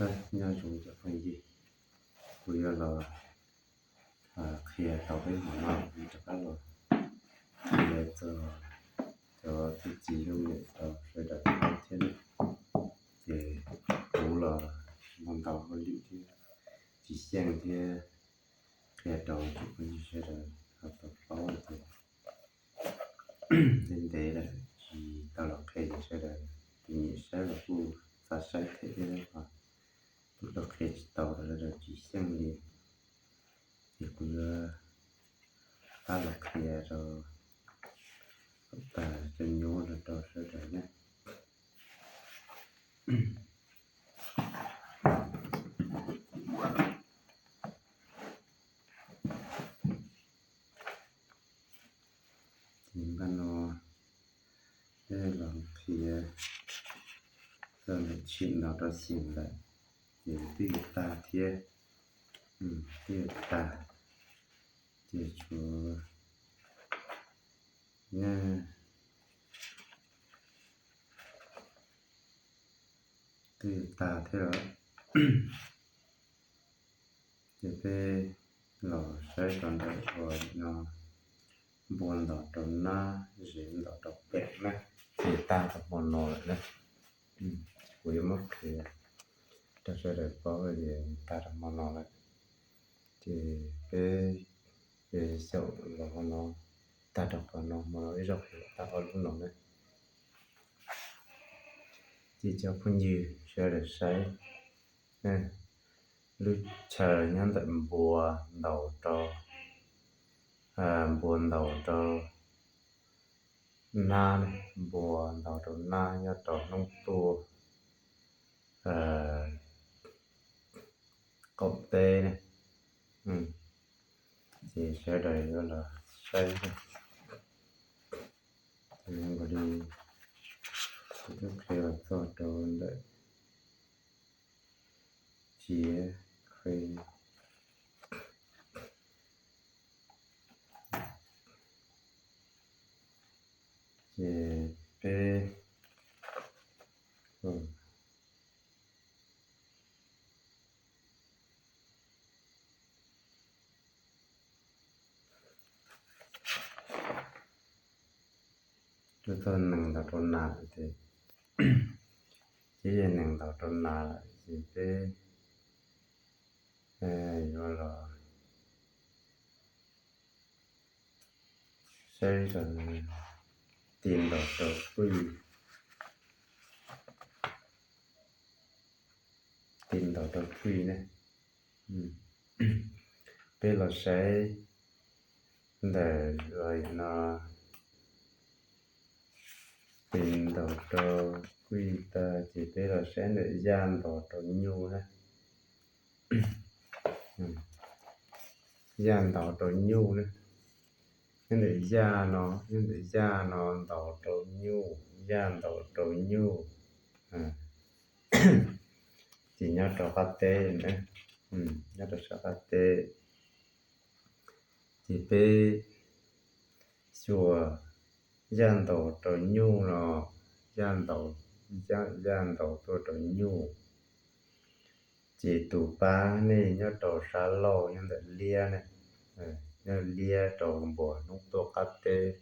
Nyob zoo cov phooj ywg, kuv yuav los qhia tau peb hmo no, kuv rov qab los qhia txog cov txiv txiv zoo nyob rau sawv daws paub thiab na. Ces kuv los ntau ntau hauj lwm thiab tsis xyeej thiab qhia rau cov phooj ywg sawv daws ho tau paub tias ntev ntev lawm tsis tau los qhia ces sawv daws tus nyiam saib los kuj xav saib thiab thiab, kuv los qhia tsis tau rau sawv daws tsis xyeej li. Ces kuv yuav rov qab los qhia rau tag cov nyuj no rau sawv daws na. Ces npaj no peb los qhia txog ntawm tshim no rau xyeem lawm, ces twb yuav tag thiab, twb yuav tag, ces tshuav, twb yuav tag thiab lawm. Ces peb los saib rau ntawm uas no npua ntaus rau nab, zes ntaus rau pem na, ces tag rau hmo no lawm na. Kuv yuav muab qhia rau sawv daws paub tias tag rau hmo no lawm. Ces peb xyaum los hmo no, tag rau qhov no, hmo no ib zaug qhia tag ob lub no na. Ces cov phooj ywg sawv daws saib, lub chaw nyob ntawm npua ntaus rau, npua ntaus rau nab, npua ntaus rau nab nyob rau hnub tuaj qaum teb ne. Ces sawv daws yuav los saib, kuv twb qhia los txog rau ntawm txiav qhi. Ces peb tuaj txog nees ntaus rau nas, ces yog nees ntaus rau nas lawm ces peb yuav los saib rau tis ntaus rau kuj, tis ntaus rau kuj ne. Peb los saib ntawm no, tis ntaus rau kuj tag ces peb los saib ntawm yaj ntaus rau nyuj na. Yaj ntaus rau nyuj na. Nyob ntawm yaj no, nyob ntawm yaj no ntaus rau nyuj, yaj ntaus rau nyuj. Ces nyob rau qab teb na, nyob rau sab qab teb. Ces peb xyuas yaj ntaus rau nyuj no, yaj ntaus, yaj ntaus tuaj rau nyuj. Ces tus pab nej nyob rau sab laug nyob ntawm liab ne, nyob liab rau npuas hnub tuaj qab teb.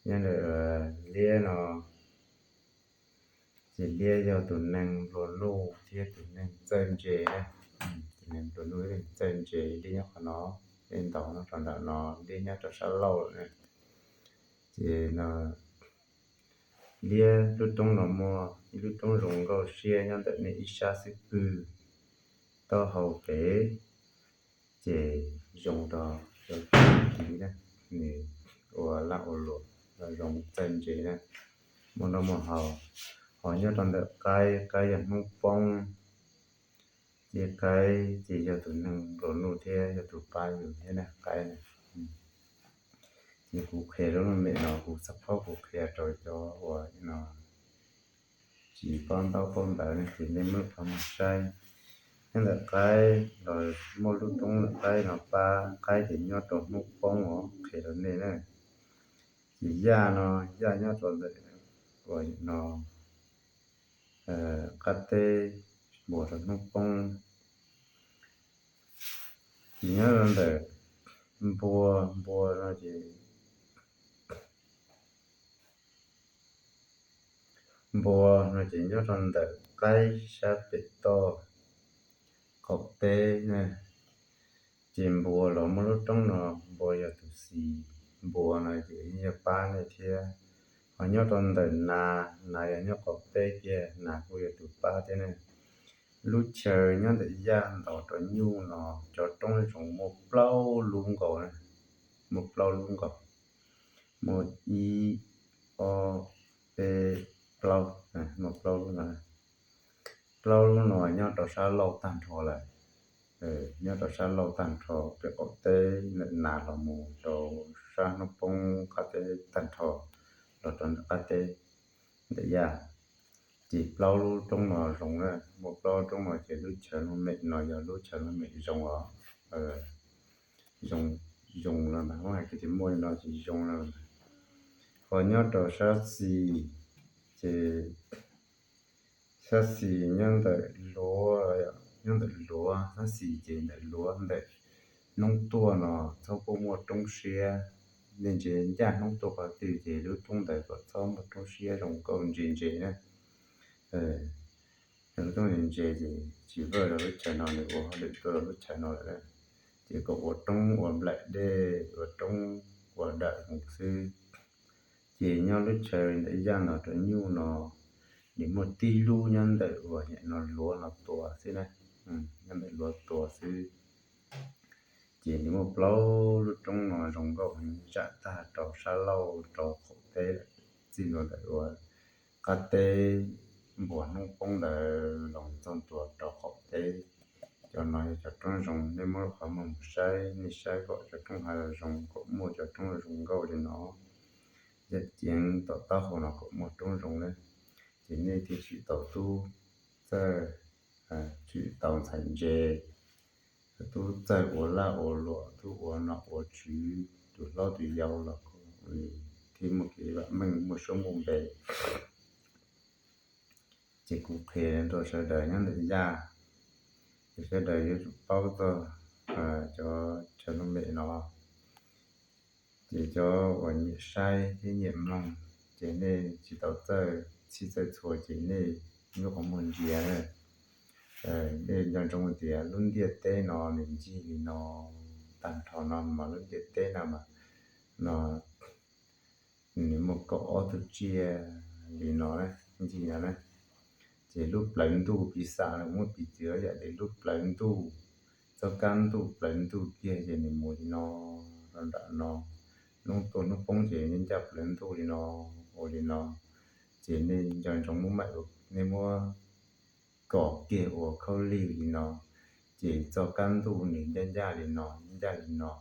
Nyob ntawm liab no, ces liab yog tus neeg nplua nuj thiab tus neeg txawj ntse na. Tus neeg nplua nuj thiab neeg txawj ntse, liab nyob qhov no, nej ntaus no rau ntawm no, liab nyob rau sab laug lawm na. Ces no liab lub roob no muaj ib lub roob zoo nkauj siab nyob ntawm nej ib sab xub pwg taub hau pem, ces zoo rau cov txiv na, nws ua laj ua luam los zoo txawj ntse na, muaj noj muaj haus. Ho nyob rau ntawm qaib, qaib yog hnub poob, ces qaib ces yog tus neeg nplua nuj thiab yog tus pab yus thiab na, qaib na. Ces kuv qhia lub me me no kuv xav paub kuv qhia rau cov uas no tsis paub ntaub paub ntawv ne, ces nej muab qhov no saib. Nyob ntawm qaib los muaj lub roob ntawm qaib no pab, qaib ces nyob rau hnub poob os, qhia rau nej na. Ces yaj no, yaj nyob rau ntawm uas no qab teb, npuas rau hnub poob. Ces nyob rau ntawm npua, npua no ces npua no ces nyob rau ntawm qaib sab pem toj qaum teb na. Ces npua los muaj lub roob no, npua yog tus xis, npua no ces yog pab nej thiab. Ho nyob rau ntawm nas, nas yog nyob qaum teb kiag, nas kuj yog tus pab thiab ne. Lub chaw nyob ntawm yaj ntaus rau nyuj no, cov roob zoov muaj plaub lub nkaus na, muaj plaub lub nkaus, muaj ib, ob, peb, plaub, muaj plaub lub no. Plaub lub no nyob rau sab laug tag nrho lawm, nyob rau sab laug tag nrho, pem qaum teb ntawm nas los mus rau sab hnub poob qab teb tag nrho, los rau ntawm qab teb ntawm yaj. Ces plaub lub roob no zoo na, muaj plaub lub roob no ces lub chaw looj mem no yog lub chaw looj mem zoo os. Zoo, zoo no mas muab hais tias muaj li no ces zoo no. Ho nyob rau sab xis, ces sab xis nyob ntawm luav, nyob ntawm luav, sab xis ces ntawm luav ntawm noob tuaj no txhob kuj muaj roob siab, nej ntsia ncaj hnub tuaj qhov twg ces lub roob ntawd kom txhob muaj roob siab zoo nkauj ntse ntse na. Lub roob ntse ntse ces tsis vwj rau lub chaw no, nws ua hauj lwm tuaj rau lub chaw no lawm, ces kom ua roob ua nplaim dej, ua roob ua dawm mus xwb. Ces nyob lub chaw ntawm yaj no rau nyuj no, nws muaj tib lub nyob ntawm uas nim no luav no tua xwb na, nyob ntawm luav tua xwb. Ces nws muaj plaub lub roob no zoo nkauj heev, zam tag rau sab laug rau qaum teb lawm, txij ntua ntawm uas qab teb npuas hnub poob ntawd los txog ntua rau qaum teb. Cov no yog cov roob zoo, nej muab qhov muag mus saib, nej saib kom cov roob ha zoo, kom muaj cov roob zoo nkauj li no. Yaj ceev tom taub hau no kom muaj roob zoo na, ces nej thiaj tsim tau tub txawj, tsim tau ntxhais ntse, tub txawj ua laj ua luam, tub ua nom ua tswv, tus hlob tus yau los thiaj muaj kev vam meej, muaj suab muaj npe. Ces kuv qhia rau sawv daws nyob ntawm yaj, ces sawv daws yuav tsum paub txog cov chaw looj mem no. Ces cov uas nyiam saib thiab nyiam mloog, ces nej tsis tau txawj txhij txawj txhua ces nej muab qhov muag ntsia. Nej nco ntsoov tias lub ntiaj teb no nws ncig li no, tag nrho no mas lub ntiaj teb no mas no nws muaj kaum ob tug tsiaj li no ncig no na. Ces lub plawv ntuj piv xam los muab piv txwv yam li lub plawv ntuj, txoj kab ntuj plawv ntuj kiag ces nws mus li no rau nram no, hnub tuaj hnub poob ces ncaj plawv ntuj li no, ua li no. Ces nej nco ntsoov muab mam, nej muab kom kiag ua khaub lig li no, ces txoj kab ntuj nws ncaj ncaj li no, ncaj li no,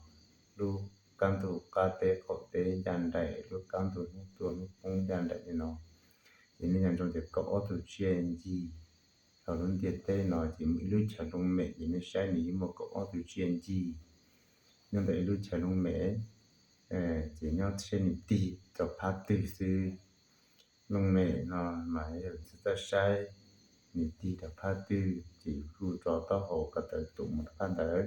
lub kab ntuj qab teb qaum teb ncaj nraim, lub kab ntuj hnub tuaj hnub poob ncaj nraim li no. Ces nej nco ntsoov tias kaum ob tug tsiaj ncig rau lub ntiaj teb no, ces muaj ib lub chaw looj mem ces nej saib nws yeej muaj kaum ob tug tsiaj ncig nyob ntawm ib lub chaw looj mem. Ces nyob seb nws tig rau phab twg xwb. Looj mem no mas yog txawj saib nws tig rau phab twg ces kuj tso taub hau ko taw tum mus rau phab ntawd.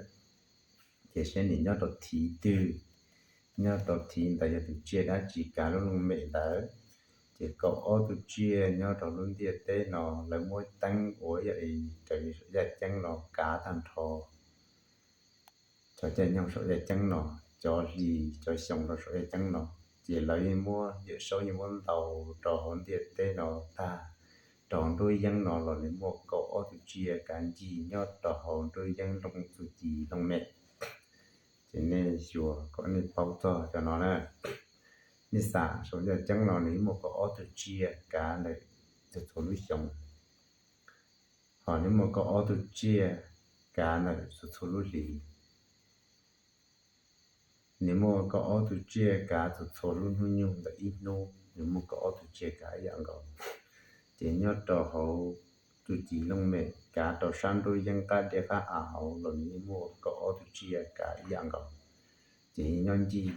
Ces saib nws nyob rau thiv twg, nyob rau thiv ntawd yog tus tsiaj dab tsi kav lub looj mem ntawd. Ces kaum ob tug tsiaj nyob rau lub ntiaj teb no lawv muab teeb ua ib yam li raws li saum yaj ceeb no kav tag nrho. Cov caij nyoog saum yaj ceeb no, cov hlis cov xyoo rau saum yaj ceeb no, ces lawv yeej muab Yawm Saub yeej muab ntaus rau hauv ntiaj teb no tag, rau hauv nruab yeeb no los nws muaj kaum ob tug tsiaj kav ncig nyob rau hauv nruab yeeb looj txuj ci looj mem. Ces nej xyuas kom nej paub txog cov no na. Nej xam saum yaj ceeb no nws yeej muaj kaum ob tug tsiaj kav ntawm txhua txhua lub xyoo, ho nws muaj kaum ob tug tsiaj kav ntawm txhua txhua lub hlis. Nws muaj kaum ob tug tsiaj kav txhua txhua lub hnub nyoog ntawm ib hnub, nws muaj kaum ob tug tsiaj kav ib yam nkaus. Ces nyob rau hauv txuj ci looj mem kav rau sab nruab yeeb qab dej qab av hauv los nws yeej muaj kaum ob tug tsiaj kav ib yam nkaus. Ces nyob ncig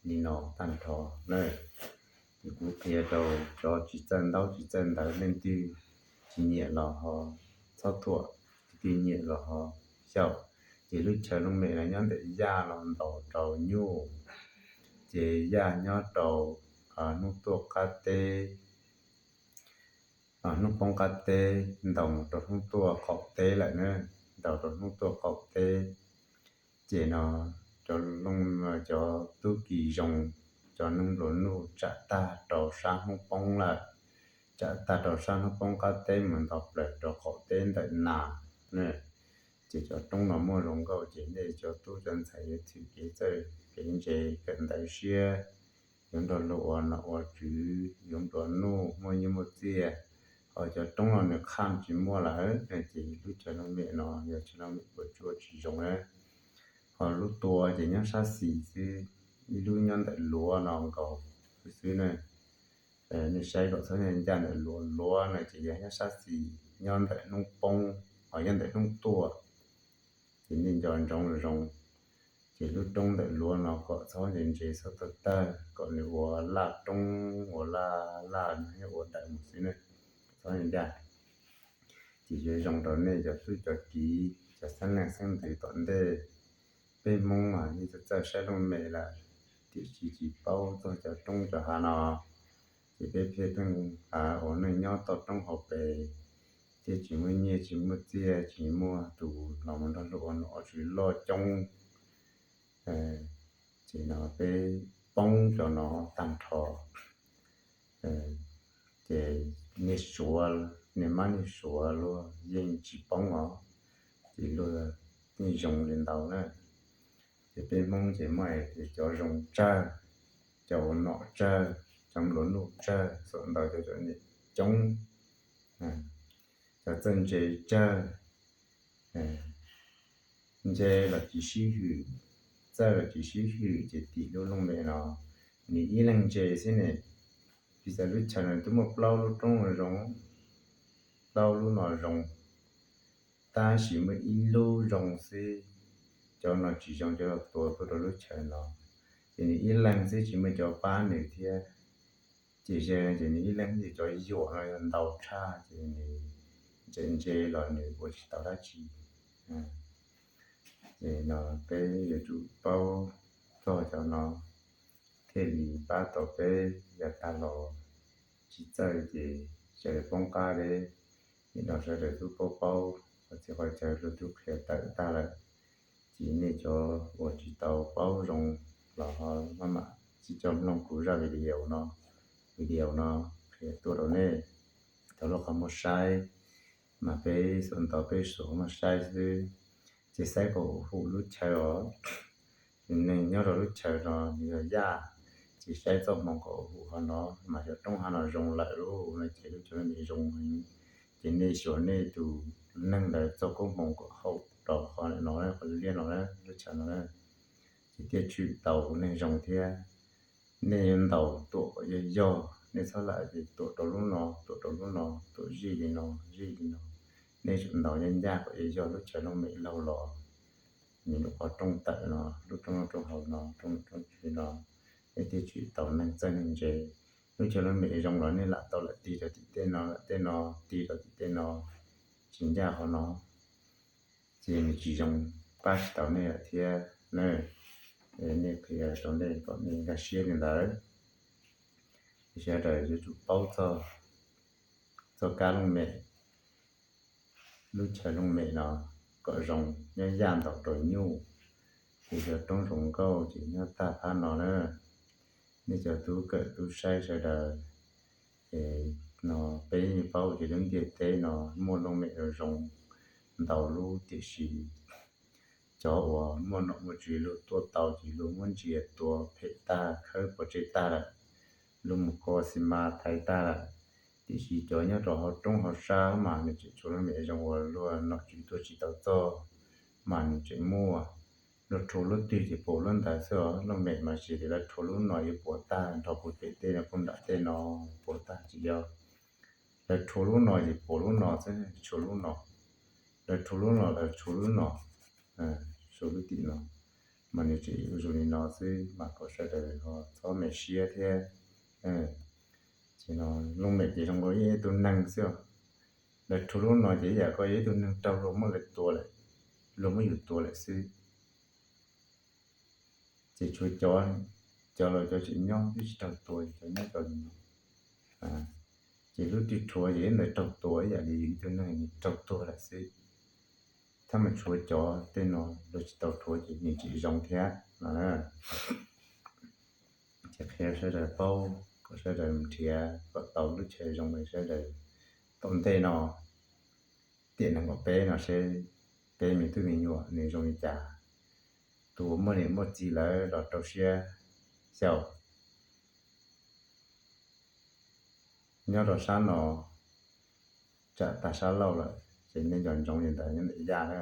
li no tag nrho na. Ces kuv qhia rau cov tsis txawj ntaub tsis txawj ntawv, leej twg tsis nyiam los ho txhob thuam, tig nyiam los ho xyaum. Ces lub chaw looj mem no nyob ntawm yaj los ntaus rau nyuj, ces yaj nyob rau hnub tuaj qab teb, hnub poob qab teb ntaus rau hnub tuaj qaum teb lawm na, ntaus rau hnub tuaj qaum teb. Ces no cov looj, cov tub ki zoo, cov neeg nplua nuj tsam tag rau sab hnub poob lawm, tsam tag rau sab hnub poob qab teb mus nto plaws rau qaum teb ntawm nas. Ces cov roob no muaj zoo nkauj ces nej cov tub cov ntxhais yuav txhim kev txawj kev ntse kawm ntawv siab, yuav nrog luag ua nom ua tswv, yuav nplua nuj muaj nyiaj muaj txiaj. Ho cov roob no nws qhaj tsis muaj lawm ces lub chaw looj mem no yog chaw looj mem puas tsuaj tsis zoo na. Ho lub tua ces nyob sab xis xwb, ib lub nyob ntawm luav no nkaus xwb na. Nej saib kom txhob ncaj ntawm luav, luav no ces yog nyob sab xis, nyob ntawm hnub poob, ho nyob ntawm hnub tuaj, ces nej nco ntsoov zoo. Ces lub roob ntawm luav no kom txhob ntse ntse, txhob tawg tawg, kom nws ua laj roob, ua laj laj, nws ua daws mus xwb na, txhob ncaj. Ces yuav zoo rau nej cov tub cov kiv, cov xeeb leej xeeb ntxwv tom ntej. Peb Hmoob mas yeej txawj txawj saib looj mem lawm, tiam sis tsis paub txog cov roob cov hav no. Ces peb pheej pheej ua neej nyob toj roob hauv pes, thiab tsis muaj nyiaj tsis muaj txiaj, tsis muaj tus los mus nrog luag ua nom ua tswv loj coob. Ces no peb poob cov no tag nrho. Ces niag Suav, niag mab niag Suav luag yeej tsis poob os, ces luag yeej zoo li ntawd na. Ces peb Hmoob ces muaj hais tias cov zoo tsawg, cov ua nom tsawg, cov nplua nuj tsawg, xuam ntau cov cov niam coob, cov txawj ntse tsawg, ntse los tsis sib hwm, txawj los tsis sib hwm, ces tim lub looj mem no nws ib leeg ntse xwb ne. Piv xam lub chaw no twb muaj plaub lub roob zoo, plaub lub no zoo, tab sis muaj ib lub zoo xwb, cov no tsis zoo, cov no tua tuaj rau lub chaw no, ces nws ib leeg xwb tsis muaj cov pab nws thiab. Ces ze ces nws ib leeg, ces cov yuam no yog ntau tshaj, ces nws ntse ntse los nws ua tsis tau dab tsi. Ces no peb yuav tsum paub txog cov no thiaj li pab tau peb yav tag los. Tsis txawj ces sawv daws poob qab deb. Nim no sawv daws twb paub paub, qhov txhia qhov chaw luag twb qhia tawm tag lawm. Ces nej cov uas tsis tau paub zoo los ho maj mam sib coj mloog kuv zaj video no. Video no qhia tuaj rau nej tau lub qhov muag saib, mas peb xuas ntau peb xuas muag saib xwb, ces saib kom hum lub chaw os. Neeg nyob rau lub chaw no nws yog yaj, ces saib txoj hmoo kom hum qhov no, mas cov roob hav no zoo lawm lub no ces lub chaw no nws zoo heev. Ces nej xyuas nej tus neeg ntawd txoj koob hmoov kom haum rau qhov no, qhov liaj no, lub chaw no, ces thiaj tshwm tau neeg zoo thiab. Nej yuav ntaus tuam kom yog yog, nej txhob lam tias tuam rau lub no, tuam rau lub no, tuam zij li no, zij li no. Nej tsum ntaus ncaj ncaj kom yog yog lub chaw looj mem laug los, nws lub qhov rooj tawm no, lub rooj noj rooj haus no, rooj num rooj tswv no, nej thiaj tshwm tau neeg txawj neeg ntse. Lub chaw looj mem zoo los nej lam tau lam tig rau tim tej no, lam tej no, tig rau tim tej no, tsis ncaj qhov no, ces nws tsis zoo, pab tsis tau nej lawm thiab na. Nej qhia rau nej kom nej nkag siab li ntawd. Sawv daws yuav tsum paub txog txoj kab looj mem, lub chaw looj mem no kom zoo, nyob yaj ntaus rau nyuj, ces cov roob zoo nkauj ces nyob tag phab no na. Nej cov tub kawm tub saib sawv daws, es no peb yeej paub tias lub ntiaj teb no muaj looj mem zoo zoo ntau lub, tiam sis cov uas muaj nom muaj tswv luag tuaj tau ces luag muab ntsia tua phem tag, khawb pov tseg tag lawm, luag mus kho xi mas thaiv tag lawm. Tiam sis cov nyob rau hauv roob hauv sab mas nws tseem tshuav looj mem zoo uas luag nom tswv tuaj tsis tau txog, mas nws tseem muaj. Luag rhuav lub twg ces puas lub ntawd xwb os. Looj mem mas tsis tias lawv rhuav lub no yuav puas tag nrho puag pem tej no, puag nram tej no puas tag, tsis yog. Lawv rhuav lub no ces puas lub no xwb, rhuav lub no, lawv rhuav lub no, lawv rhuav lub no, rhuav lub tim no, mas nws tseem ua zoo li no xwb, mas kom sawv daws ho txhob me siab thiab. Ces no looj mem ces zoo nkaus ib tug neeg xwb os. Lawv rhuav lub no ces ib yam koj yog ib tug neeg raug luag muab lawv tua lawm, luag muab yus tua lawm xwb. Ces tshuav cov, cov los cov tseem nyob twb tsis raug tua, cov nyob rau li no. Ces lub twg rhuav ces ib ntawd raug tua ib yam li yus ib tug neeg raug tuag lawm xwb. Thiab mas tshuav cov tej no luag tsis tau rhuav ces nws tseem zoo thiab no. Ces qhia sawv daws paub kom sawv daws mus nrhiav kom tau lub chaw zoo es sawv daws tom ntej no, tiam nees nkaum peb no seb peb me tub me nyuam nws zoo li cas. Tus uas muaj niam muaj txiv lawm los rau siab xyaum. Nyob rau sab no tsam tag sab laug lawm ces nej nco ntsoov li ntawd nyob ntawm Yaj na.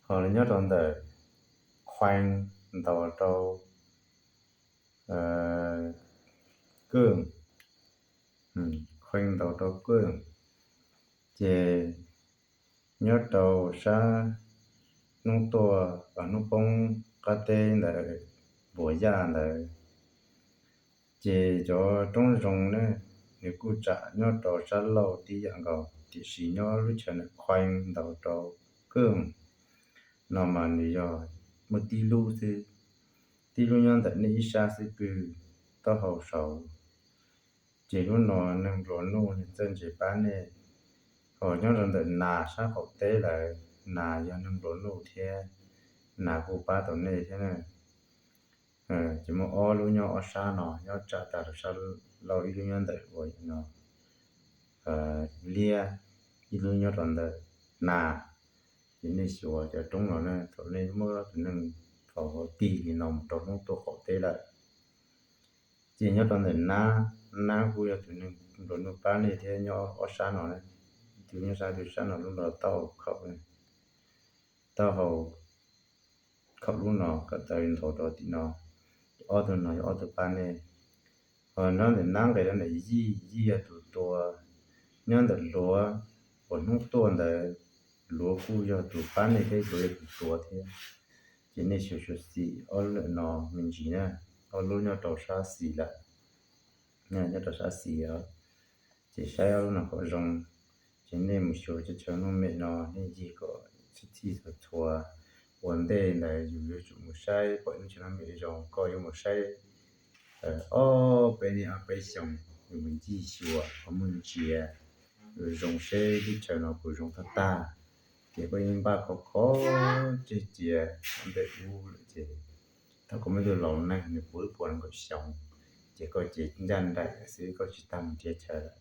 Ho nyob rau ntawm Khwee ntaus rau Kwj, Khwee ntaus rau Kwj, ces nyob rau sab hnub tuaj, hnub poob qab teb ntawd, npuas Yaj ntawd, ces cov roob zoo ne, nws kuj tsam nyob rau sab laug tib yam nkaus, tiam sis nyob lub chaw ntawm Khwee ntaus rau Kwj no mas nws yog muaj tib lub xwb, tib lub nyob ntawm nej ib sab xwb pwg taub hau saud. Ces lub no neeg nplua nuj nws txawj ntse pab nej. Ho nyob rau ntawm Nas sab qaum teb lawm, Nas yog neeg nplua nuj thiab, Nas kuj pab tau nej thiab na. Ces muaj ob lub nyob ob sab no, nyob tsam tag rau sab laug ib lub nyob ntawm uas no Liab, ib lub nyob rau ntawm Nas. Ces nej xyuas cov roob no na, thaum nej muab tus neeg faus tig li no mus rau hnub tuaj qaum teb lawm. Ces nyob rau ntawm Nab, Nab kuj yog tus neeg nplua nuj pab nej thiab, nyob ob sab no na, tus nyob sab, tus sab no lub no taub hau khaum, taub hau khaum lub no kom tawv ntaus rau tim no, ob tug no yog ob tug pab nej. Ho nyob ntawm Nab nqes rau ntawm Yij, Yij yog tus tua. Nyob ntawm Luav uas hnub tuaj ntawd, Luav kuj yog tus pab nej thiab, Luav yog tus tua thiab. Ces nej xyuas xyuas xim ob lub no me ntsis na, ob lub nyob rau sab xis lawm, nyob rau sab xis os. Ces saib ob lub no kom zoo, ces nej mus xyuas cov chaw looj mem no nej ncig kom txhij txhij txhua txhua. Ua ntej ntawd yus yuav tsum mus saib pom lub chaw looj mem zoo, koj yuav mus saib ob peb niaj ob peb xyoos, yus mus ncig xyuas qhov muag ntsia, yuav zoo seb lub chaw no puas zoo tag tag. Ces koj yeej npaj khov kho tseg cia ntawm ub lawm ces thaum koj muaj ib tug laus neeg nws puv ib puas nees nkaum xyoo, ces koj ces ncaj nraim xwb, koj tsis tas mus nrhiav chaw lawm.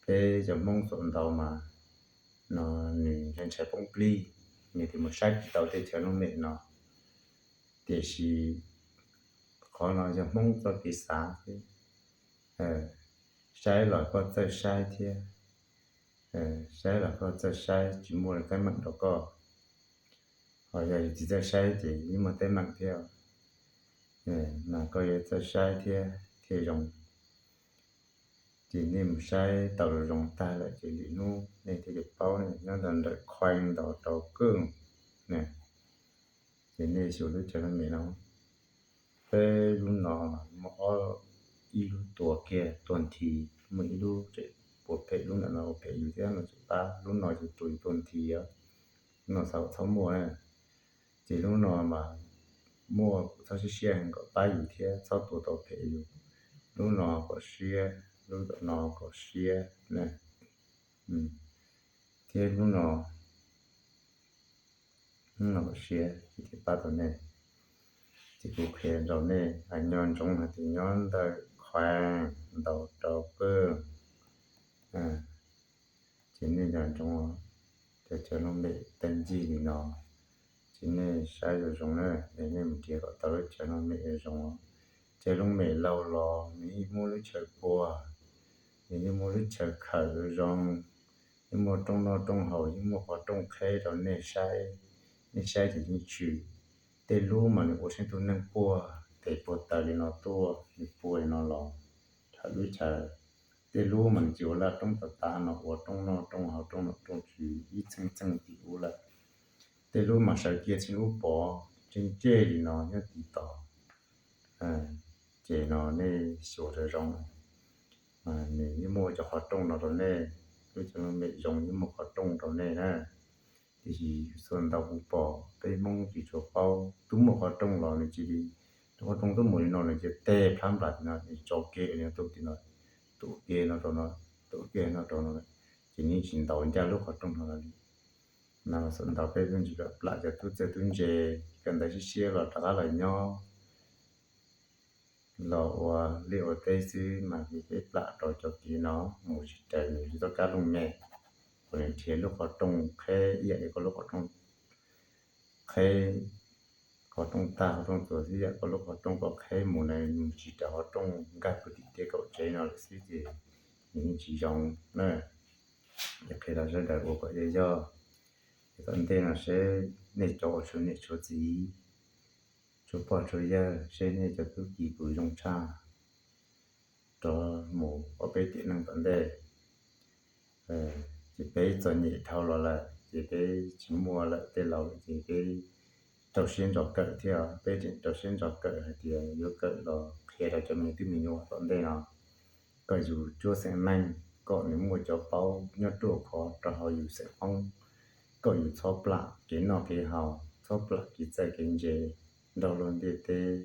Peb cov Hmoob txawm ntau mas no nws ntshai ntshai poob plig, nws thiaj mus saib tsis tau tej chaw looj mem no. Tiam sis qhov no yog Hmoob txoj kev xav xwb. Saib los koj txawj saib thiab, saib los koj txawj saib, tsis muaj teeb meem rau koj. Ho yog yus tsis txawj saib ces yeej muaj teeb meem thiab. Mas koj yuav txawj saib thiab thiaj zoo. Ces nej mus saib tau zoo tag lawm ces lwm hnub nej thiaj li paub ne. Nyob ntawm Khwee ntaus rau Kwj ne, ces nej xyuas lub chaw looj mem no. Peb lub no mas muaj ob, ib lub tua kiag tuag nthi, muaj ib lub tseem puas phem, lub ntawm no ua phem yus thiab no tseem pab, lub no ces tua yus tuag nthi os. Lub no xav kom txhob muaj na. Ces lub no mas muaj kuv txhob siab siab heev kom pab yus thiab txhob tua tau phem yus. Lub no kom siab, lub no kom siab na. Thiab lub no, lub no kom siab ces thiaj pab tau nej. Ces kuv qhia rau nej hais nco ntsoov hais tias nyob ntawm Khwee ntaus rau Kwj, ces nej nco ntsoov cov chaw looj mem tej ncig li no, ces nej saib zoo zoo na, es nej mus nrhiav kom tau lub chaw looj mem zoo. Chaw looj mem laus los nws yeej muaj lub chaw puag, nws yeej muaj lub chaw khawm zoo, yeej muaj rooj noj rooj haus, yeej muaj qhov rooj qheb rau nej saib. Nej saib ces yeej tshwm. Tej lub mas nws ua seej tug neeg puag tes puag taw li no tuaj, nws puag li no los dhawm lub chaw. Tej lub mas nws tsis ua laj roob tas tas no, ua rooj noj rooj haus, rooj nom rooj tswv ib txheej txheej tim ub lawm. Tej lub mas sawv kiag txheej ub pov ntsej ntsej li no nyob tim tod. Ces no nej xyuas zoo zoo. Nws yeej muaj cov qhov rooj no rau nej, lub caij lub mem zoo yeej muaj qhov rooj rau nej na. Tiam sis xuas ntau kuv pom peb Hmoob tsis tshua paub, twb muaj qhov rooj los nws cia li, lub qhov rooj twb mus li no nws cia li teg plab nplas tim no, nws tso kev li no tuaj tim no, tuam kev no rau no, tuam kev no rau no, ces nws yeej tsis ntaus ncaj lub qhov rooj no li. Mas xuas ntau peb yeej tsis kam plam cov tub txawj tub ntse, kawm ntawv siab siab los rov qab los nyob los ua liaj ua teb xwb mas peb plam rau cov kev no mus tsis raws nws txoj kab looj mem, uas nws nrhiav lub qhov rooj qheb ib yam li koj lub qhov rooj qheb, qhov rooj tag qhov rooj txuas xwb, yam koj lub qhov rooj koj qheb mus na mus tsis raws qhov rooj nkag puag tim tej kaum tsev no lawm xwb ces nws yeej tsis zoo na. Ces qhia rau sawv daws ua kom yog yog, ces tom ntej no seb nej cov uas tshuav niam tshuav txiv, tshuav pog tshuav yawg, seb nej cov tub ki puas zoo tshaj rov mus ua peb tiam neej tom ntej. Ces peb txom nyem dhau los lawm ces peb tsis muaj lawm tej laus lawm ces peb rau siab ntso kawm thiab, peb tseem rau siab ntso kawm hais tias yuav kawm los qhia rau cov me tub me nyuam tom ntej no kom yus cuab xeem neej, kom nws muaj cov paub nyob ruaj khov rau hauv yus xeem Hmoob, kom yus txhob plam kev noj kev haus, txhob plam kev txawj kev ntse nrog luag ntiaj teb,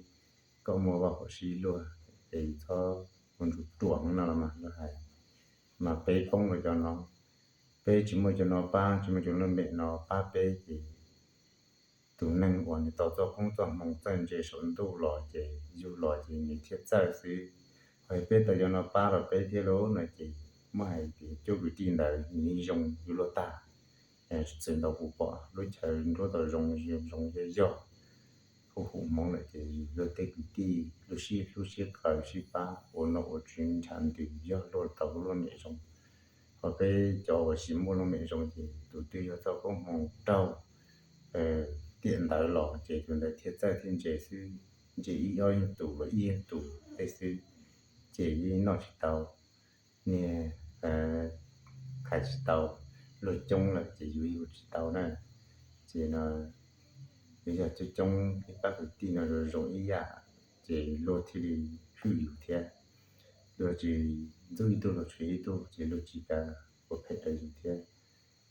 kom muaj vaj huam sib luag, es yus txhob ua ntsuj ruam no los mas lawv hais. Mas peb poob rau cov no, peb tsis muaj cov no pab, tsis muaj cov lub mem no pab peb ces tus neeg uas nws tau txoj koob txoj hmoo txawj ntse saum ntuj los ces yug los ces nws thiaj txawj xwb. Ho yog peb tau cov no pab rau peb thiab lauj no ces muab hais tias cuab kwv tij ntawd nws yeej zoo yuav luag tag, txawm ntau kuv pom lub chaw nruab tau zoo zoo yog yog, hu hu hmoov lawm ces luag tej kwv tij lub sib hlub sib qawm sib pab ua nom ua tswv nrhav ntws yog luag tau lub mem zoo. Ho peb cov uas tsis muaj lub mem zoo ces tus twg yog txoj koob hmoo raug tiam ntawd los ces tus ntawd thiaj txawj thiaj ntse xwb, ntse ib ob yog tus los ib yog tus tej xwb, ces yeej noj tsis tau, niag hais tsis tau, luag coob lawm ces yus yug tsis tau na. Ces no yog coob coob ib pab kwv tij no zoo zoo ib yam, ces luag thiaj li hwm yus thiab. Luag tsis ntxub ib tug luag tshuav ib tug ces luag tsis kam ua phem rau yus thiab.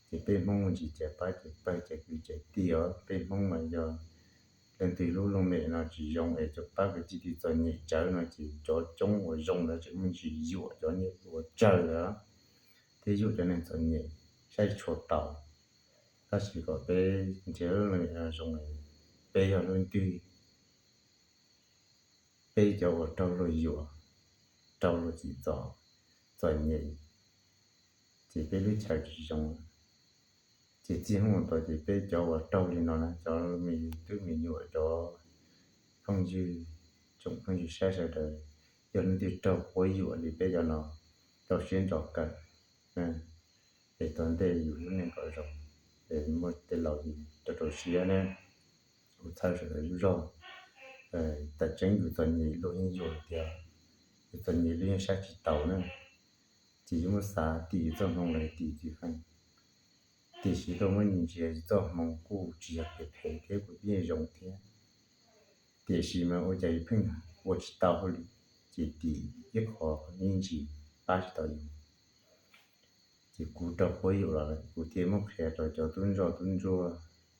Ces peb Hmoob ntsis cais pab cais pawg cais kwv cais tij os, peb Hmoob mas yog leej twg lub looj mem no tsis zoo es cov pab kwv tij twb txom nyem tsawv no ces cov coob uas zoo ntawd tseem muaj ntsis yuam cov niag uas tsawg lawm thiab yuam cov neeg txom nyem saib tsis tshua tau. Tab sis kom peb nrhiav lub looj mem no zoo, peb yog leej twg, peb cov uas raug luag yuam, raug luag txim txom, txom nyem, ces peb lub chaw tsis zoo. Ces txij hnub tod ces peb cov uas raug li no na, cov me tub me nyuam, cov phooj ywg, tsoom phooj ywg saib sawv daws, yog leej twg raug quab yuam li peb cov no, rau siab ntso kawm es tom ntej yus lub neej kom zoo, es muaj tej laus rau rau siab ne, kuv txhawb sawv daws zog. Tam tseeb yus txom nyem luag yeej yuam tiag, yus txom nyem luag yeej saib tsis taus na. Ces yus muab xav tim yus txoj hmoo los tim txiv feej, tiam sis koj muab ntsia yus txoj hmoo kuj tsis yog phem phem thiab, kuj yeej zoo thiab. Tiam sis mas ua cas yus pheej ua tsis tau hauj lwm, ces tim ib qho me ntsis pab tsis tau yus. Ces kuv raug quab yuam los lawm, kuv thiaj muab qhia rau cov tub ntsoj tub ntsuag,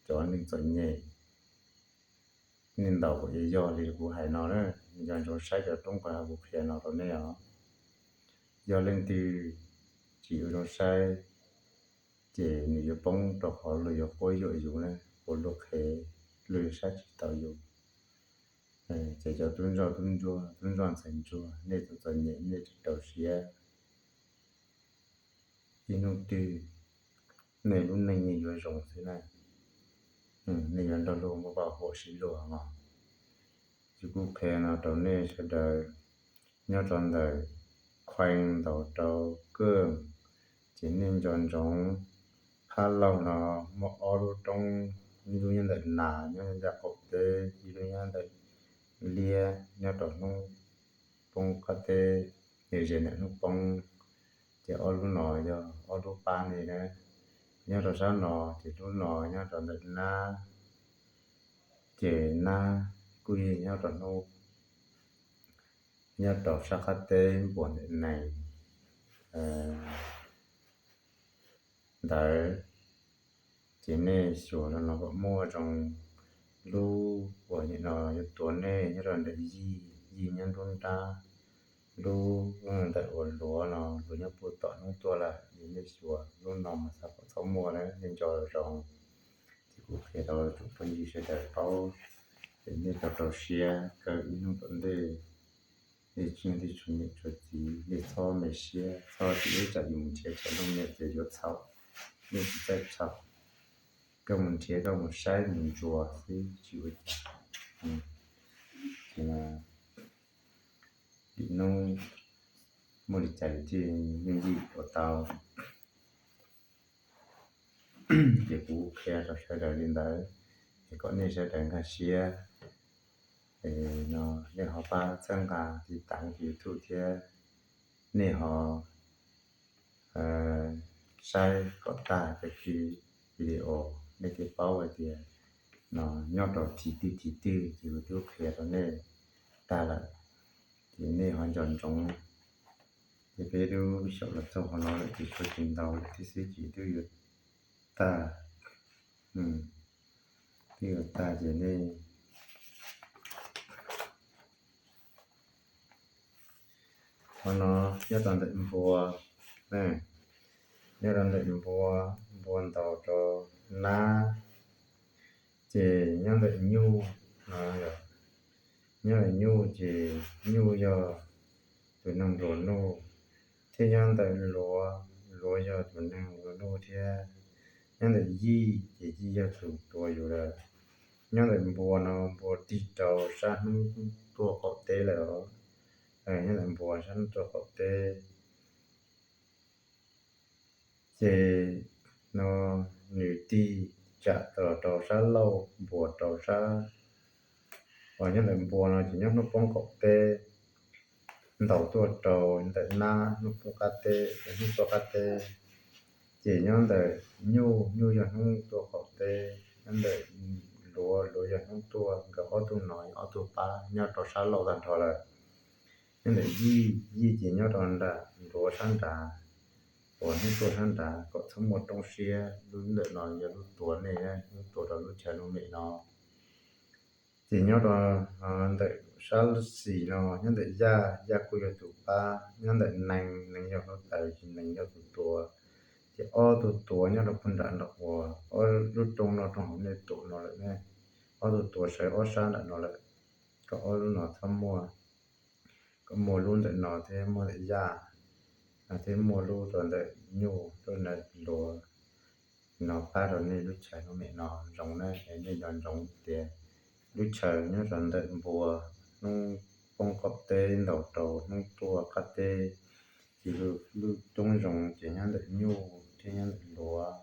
cov neeg txom nyem, nej ntaus kom yog li kuv hais no na. Nco ntsoov saib cov roob qab kuv qhia no rau nej os. Yog leej twg tsis ua zoo saib, ces nws yuav poob rau qhov luag yuav quab yuam yus na, ua luag qhev, luag yuav saib tsis taus yus. Ces cov tub ntsoj tub ntsuag, tub ntsoj ntxhais ntsuag, nej tus txom nyem nej rau siab, ib hnub twg nej lub neej yeej yuav zoo xwb na. Nej yuav nrog luag muaj vaj huam sib luag os. Ces kuv qhia no rau nej sawv daws nyob rau ntawm Khwee ntaus rau Kawj, ces nej nco ntsoov, phab laug no muaj ob lub roob, ib lub nyob ntawm nas, nyob ncaj qaum teb, ib lub nyob ntawm liab, nyob rau hnub poob qab teb, nws ze ntawm hnub poob. Ces ob lub no yog ob lub pab nej na. Nyob rau sab no ces lub no nyob rau ntawm nab, ces nab kuj yeej nyob rau hnub, nyob rau sab qab teb npuas ntawm nees. ntawd, ces nej xyuas no kom muaj zoo. Lub uas nim no yuav tuav nej nyob rau ntawm yij, yij nyob nruab nrab, lub ntawm uas luav no luav nyob puag tom hnub tuaj lawm, yog nej xyuas lub no mas xav kom txhob muaj na, nej nco zoo. Ces kuv qhia rau tsoom phooj ywg sawv daws paub, ces nej rau rau siab kawg ib hnub tom ntej. Nej tsis tshua niam tshua txiv, nej txhob me siab, txhob tias ib tsam yus mus nrhiav tshaj looj niam ces yuav txhaum. Nej tsis txawj txhaum, koj mus nrhiav koj mus saib mus ntsuas xwb tsis ua cas. Ces no, lwm hnub muaj li cas thiaj yooj yim ua tau. Ces kuv qhia rau sawv daws li ntawd, es kom nej sawv daws nkag siab, no nej ho pab txhawb nqa tiv tav YouTube thiab, nej ho saib kom tag cov video, nej thiaj paub hais tias no nyob rau thib twg thib twg ces kuv twb qhia rau nej tag lawm, ces nej ho nco ntsoov. Ces peb twb xyaum los txog qhov no lawm ces tshuav tsis ntau lawm thiab xwb ces twb yuav tag, twb yuav tag ces nej, qhov no nyob rau ntawm npua, nyob rau ntawm npua, npua ntaus rau nab, ces nyob ntawm nyuj no, nyob ntawm nyuj ces nyuj yog tus neeg nplua nuj, thiab nyob ntawm luav, luav yog tus neeg nplua nuj thiab. Nyob ntawm yij ces yij yog tus tuav yus lawm. Nyob ntawm npua no npua tig rau sab hnub tuaj qaum teb lawm os. Nyob ntawm npua sab hnub tuaj qaum teb, ces no nws tig tsam los rau sab laug, npua rau sab, uas nyob ntawm npua no ces nyob hnub poob qaum teb, ntaus tuaj rau ntawm nab hnub poob qab teb, hnub tuaj qab teb, ces nyob ntawm nyuj, nyuj yog hnub tuaj qaum teb, nyob ntawm luav, luav yog hnub tuaj, nkawd ob tug no yog ob tug pab nyob rau sab laug tag nrho lawm. Nyob ntawm yij, yij ces nyob rau nram luav sab nrad, uas hnub tuaj sab nrad kom txhob muaj roob siab, lub ntawm no yog lub tuav nej, lub tuav rau lub chaw lub mem no. Ces nyob rau ntawm sab xis no nyob ntawm yaj, yaj kuj yog tus pab, nyob ntawm nees, nees yog hluav taws ces nees yog tus tuav. Ces ob tug tuav nyob rau puag nram no uas ob lub roob no rau hauv nej tuam no lawm ne, ob tug tuav sawv ob sab nram no lawm, kom ob lub no txhob muaj, kom muaj lub ntawm no thiab muaj ntawm yaj, thiab muaj lub rau ntawm nyuj, lub ntawm luav no pab rau nej lub chaw lub mem no zoo na, es nej nco ntsoov tias lub chaw nyob rau ntawm npua, hnub poob qaum teb ntaus rau hnub tuaj qab teb, ces lub roob zoo ces nyob ntawm nyuj thiab nyob ntawm luav.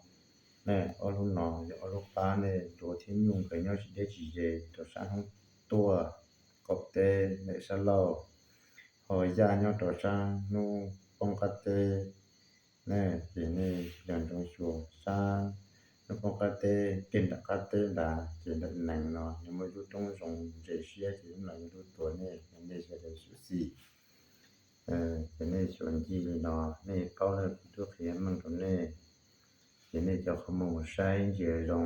Ne, ob lub no yog ob lub pab nej, luav thiab nyuj nkawd nyob tsis deb tsis ze rau sab hnub tuaj qaum teb ntawm sab laug, ho yaj nyob rau sab hnub poob qab teb. Ne, ces nej nco ntsoov xyuas sab hnub poob qab teb, kev nram qab teb nrad ces ntawm nees no nws muaj lub roob zoo ntse siab ces lub no yog lub tuav nej, nej sawv daws xyuam xim. Ces nej xyuas ncig li no, nej paub lawm kuv twb qhia meej rau nej, ces nej cov qhov muag mus saib ntsia zoo.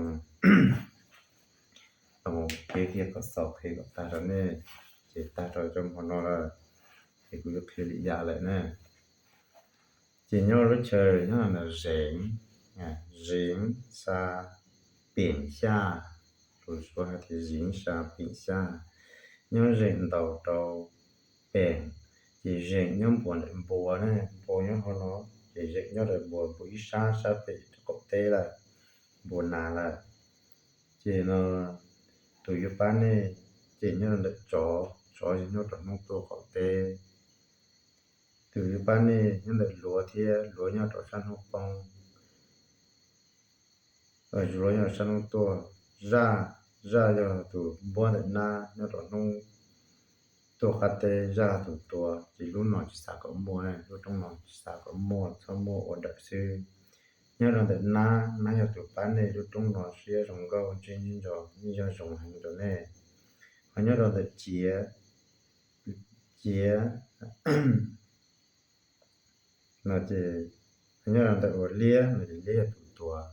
Peb thiaj kom xaus qhia kom tag rau nej, ces tag rau cov hmo no lawm, ces kuv yuav qhia lwm yam lawm na. Ces nyob lub chaw nyob no zeev, zeev sa peem xyaj, lus Suav hais tias zeev sa peem xyaj, nyob zeem ntaus rau peem, ces zeem nyob npuas ntawm npua ne, npua nyob hauv no, ces zeem nyob ntawm npua, npua ib sab, sab pem qaum teb lawm, npua nas lawm. Ces no tus yuav pab nej ces nyob rau ntawm tsov, tsov yog nyob rau hnub tuaj qaum teb. Tus yuav pab nej nyob ntawm luav thiab luav nyob rau sab hnub poob, luav nyob rau sab hnub tuaj. Zaj, zaj yog tus npuab ntawm nab nyob rau hnub tuaj qab teb, zaj tus tuav, ces lub no tsis xav kom muaj, lub roob no tsis xav kom muaj, txhob muaj ua dawm xwb. Nyob rau ntawm nab, nab yog tus pab nej, lub roob no siab zoo nkauj, ntsej muag ntso, yeej yog zoo heev rau nej. Ho nyob rau ntawm ciav, ciav No ces nyob rau ntawm uas liab no ces liab yog tus tuag.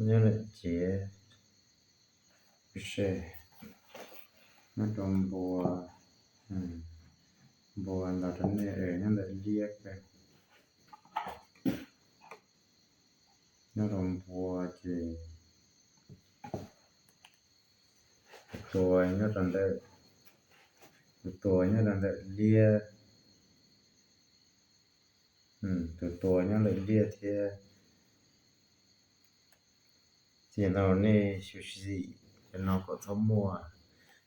Nyob ntawm ciav, nyob rau npua, npua ntawd rau nej nyob ntawm liab. Nyob rau npua ces tus tuag nyob rau ntawm, tus tuag nyob rau ntawm liab, tus tuag nyob ntawm liab thiab. Ces no nej xyuam xim cov no kom txhob muaj.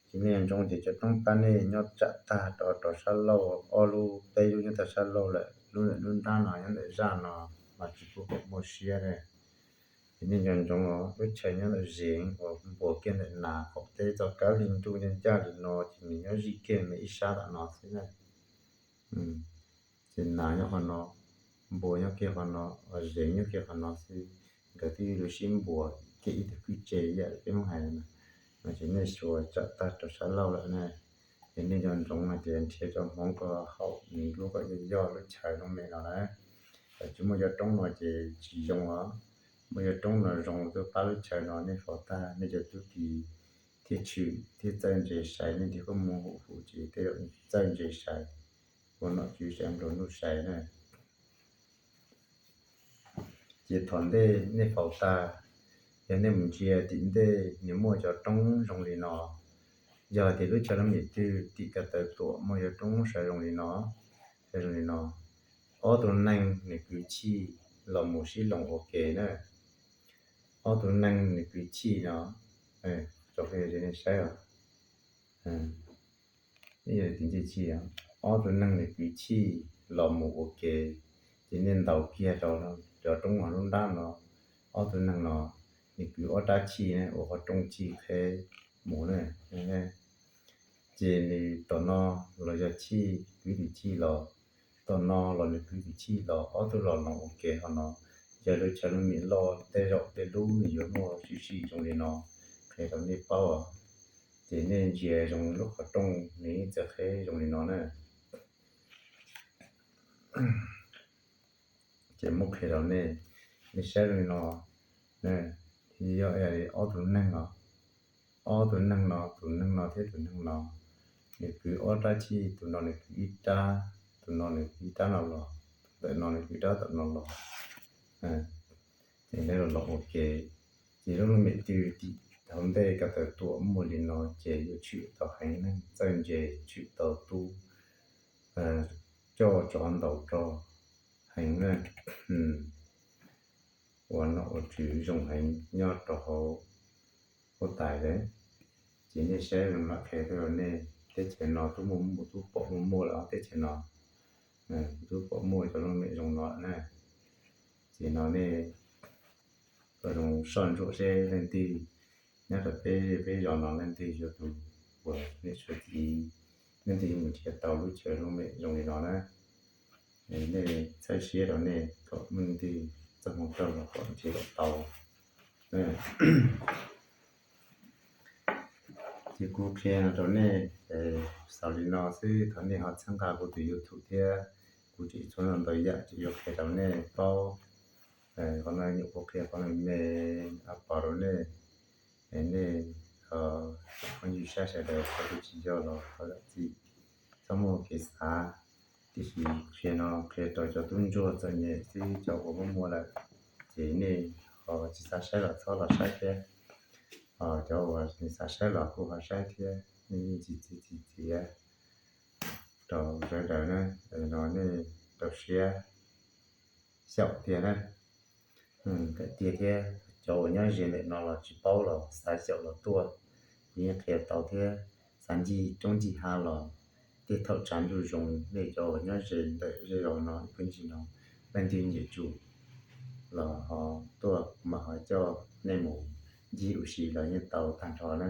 Ces nej ntsoov ces cov roob pab nej nyob tsam tag rov rau sab laug, ob lub peb lub nyob tag sab laug lawm, lub ntawm lub nrab no nyob ntawm zaj no mas tsis pub kom muaj siab ne. Ces nej nco ntsoov os, lub chaw nyob ntawm zeev uas npuas kiag ntawm nas qaum teb txoj kab li ntuj ncaj ncaj li no ces nws nyob zij kiag me ib sab tom no xwb na. Ces nas nyob qhov no, npua nyob kiag qhov no, zeev nyob kiag qhov no xwb. Nkawd twb yuav sib npuas kiag ib tug kwj tse ib yam li peb Hmoob hais no. No ces nej xyuas tsam tag rau sab laug lawm na. Ces nej nco ntsoov hais tias nrhiav cov hmoov kom haum nws lub kom yog yog lub chaw looj mem no na. Tsis muaj cov roob no ces tsis zoo os. Muaj cov roob no zoo tuaj pab lub chaw no nej faus tag nej cov tub ki thiaj tshwm thiaj txawj ntse sai, nej nrhiav khaub ncaws huv huv ces tej zaum txawj ntse sai, ua nom tswv sai nplua nuj sai na. Ces thaum ntej nej faus tag, yog nej mus ntsia tim ntej nws muaj cov roob zoo li no, yog tias lub chaw looj mem twg tim ko taw tuam muaj cov roob sawv zoo li no, sawv zoo li no, ob tug neeg nws kwv txhij los mus sib loos ua ke na. Ob tug neeg nws kwv txhij no, tso qhia nej saib os. Ib yam li tim ntej txhij, ob tug neeg nws kwv txhij los mus ua ke, ces nej ntaus kiag rau cov roob hauv lub nrab no, ob tug neeg no nws kwv ob rab txhij ua qhov rooj txhij qheb mus na. Ces nws tom no los yog txhij, kwv tus txhij los, tom no los nws kwv tus txhij los, ob tug los loos ua ke hauv no. Yog lub chaw looj mem loj tej zaum tej lub nws yuav muaj sib sib zoo li no, qhia rau nej paub os. Ces nej ntsia zoo lub qhov rooj nws ib txhij qheb zoo li no na. Ces muab qhia rau nej, nej saib zoo li no, yog ob tug neeg no, ob tug neeg no, tus neeg no thiab tus neeg no, nws kwv ob rab txhij, tus no nws kwv ib rab, tus no nws kwv ib rab no los, tus ntawm no nws kwv ib rab tom no los. Ces nej los los ua ke, ces lub looj mem twg tim hauv ntej ko taw tuam muaj li no ces yuav tshwm tau heev neeg txawj ntse, tshwm tau tub coj tsov ntaus rog heev na. Ua nom ua tswv zoo heev nyob rau hauv huab tais lawm. Ces nej saib zoo mam qhia rau nej, teb chaws no twb muaj, twb pom muaj muaj lawm teb chaws no, twb pom muaj cov looj mem zoo no na. Ces no nej kom zoo soj ntsuam seb leej twg nyob rau peb, peb zos no leej twg yog tus uas nej suav txiv, leej twg yuav mus nrhiav tau lub chaw looj mem zoo li no na. Nej txhawb siab rau nej kom leej twg txoj hmoo raug los kom nrhiav kom tau. Ces kuv qhia no rau nej xaus li no xwb, thov nej ho txhawb nqa kuv tus YouTube thiab, kuv tseem tshuav ntau yam tseem yuav qhia rau nej paub. Qhov no nyuam qhuav qhia qhov me me pom rau nej, nej ho phooj ywg saib sawv daws, qhov twg tsis yog los ho zam txim, txhob muaj kev xav. Tiam sis qhia no qhia rau cov tub ntsuag txom nyem xwb, cov uas muaj muaj lawm ces nej ho tsis xav saib los txhob los saib thiab. Cov uas nws xav saib los kuj ho saib thiab, nej yeej tsis txi tsis txiav rau sawv daws na, no nej rau siab xyaum tiag na. Tiag thiab, cov uas nyob ze ntawm no los tsis paub los xav xyaum los tuaj, kuv yeej qhia tau thiab. Xav ncig roob ncig hav los tej thaum tshav ntuj zoo, nej cov uas nyob ze ntawm zej zos no ib pawg ntsis no, leej twg nyiam tsum los ho tuaj, kuv mam ho coj nej mus ncig ua si los yeej tau tag nrho na.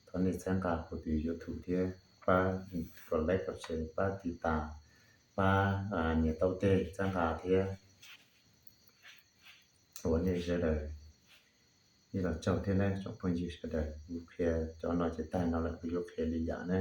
Thov nej txhawb nqa kuv tus YouTube thiab, pab kom like kom share, pab tiv tas, pab nias taub teg txhawb nqa thiab. Ua nej sawv daws ib los tsaug thiab na tsoom phooj ywg sawv daws. Kuv qhia cov no ces tag no lawm, kuv yuav qhia li yam na.